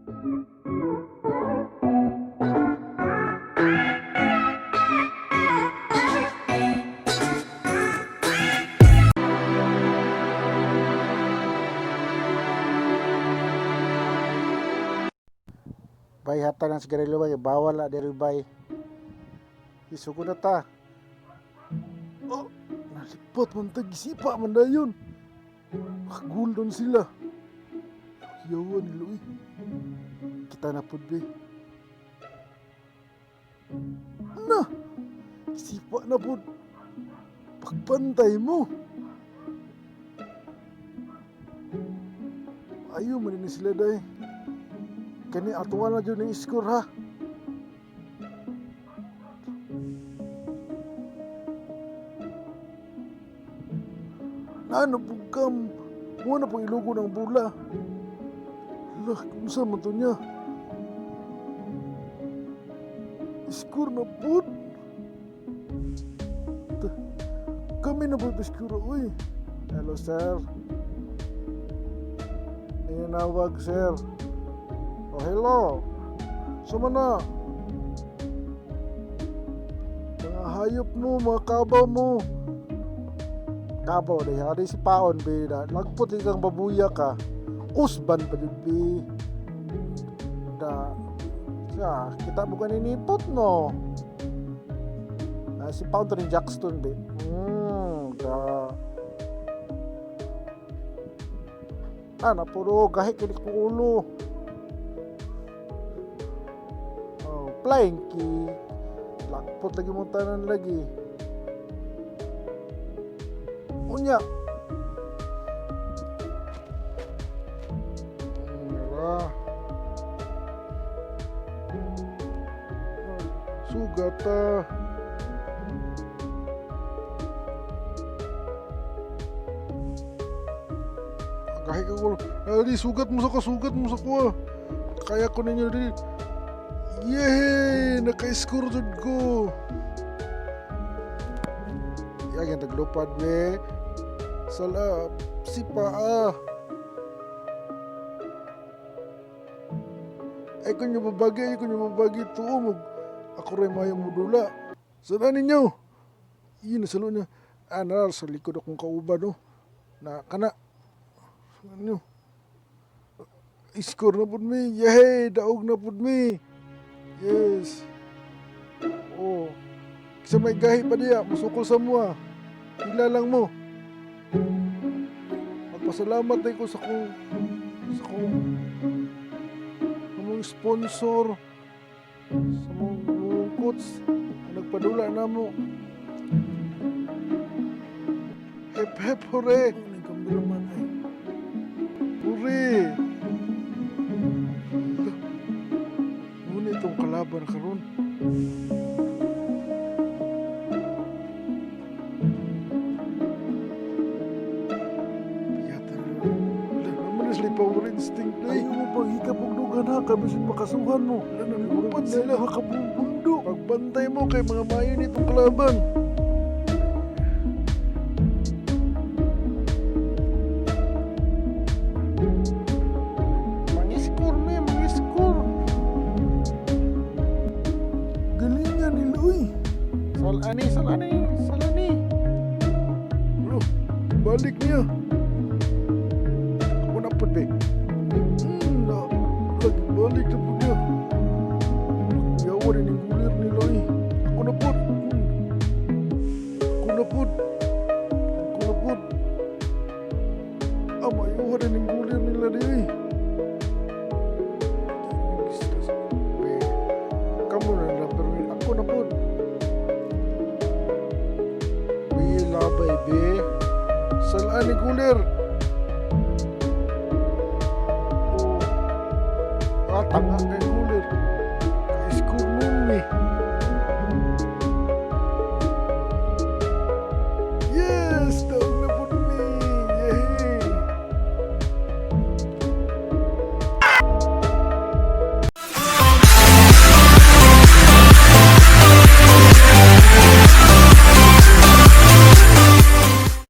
Bay, hata ng sigarilyo bay, bawal na diri bay. Isugo na ta. Oh, nalipot man ta, gisipa man dayon. Makagul doon sila. Yawa nila uy. Kita na pud be. Na! Gisipa na pud. Pagbantay mo. Ayaw man ni sila day. Kani atuan na jud ning score ha. Naano po kam? Muna po ilugo ng bula. Lah, kung man to niya? Score na po. Kami na po iskura, uy. Hello sir. Ninawag sir. Oh hello. Sumana. Mga hayop mo, mga kabaw mo. Kabaw day ha, si paon be da. Lagpot kang babuya ka. Usban pa jud be. Da. Siya, kita mo kaninipot no. Ah, si Paon to ni Jackson be. Da. Ah, napuro gahi kini kong ulo. Oh, flying kick. Lakpot lagi mo tanan lagi. Unya. Ra. Sugata. Gahi ka ulo. Ali, sugat mo sa ko, sugat mo sa ko. Ah. Kaya ko ninyo dili. Yay! Naka-score jud ko. Yan taglupad be. Sala, si paa. Ay kung nyo babagi, ay kung nyo babagi, tuo mo. Ako rin mayo mo dula. Sala ninyo. Iyon, nasalo niya. Ah, na, sa likod akong kauban no. Na kana. Ano? Score na pud mi. Yay! Daog na pud mi. Yes. Oh. Sa may gahi pa diya, musukol sa mua. Pila lang mo. Magpasalamat tayo ko sa kong among sponsor sa mong coach ang nagpadula na mo. Hep hep hore. Ang cameraman ay. Hore. Muna itong kalaban karon. Yata na. Wala naman na sila power instinct na eh. Ayaw mo pang hikap og dugan ha, kay bisin makasuhan mo. Wala Lupad nalupad sila sila. ha bundo. Pagbantay mo kay mga mayo nitong kalaban. Mangiscore me, mangiscore. Galingan nila uy. Salani, salani, salani. Bro, balik niya. Ako na pud be. Na, lagi balik na po niya. Kuyawa rin yung gulir nila eh. Ako na pud. Ako na po. Ako na po. Ah, mayuha rin yung gulir nila di eh. Be. Kamo na lang pero ako na pud. Be labay be. Salani gulir. Oh. Ah, tanga kay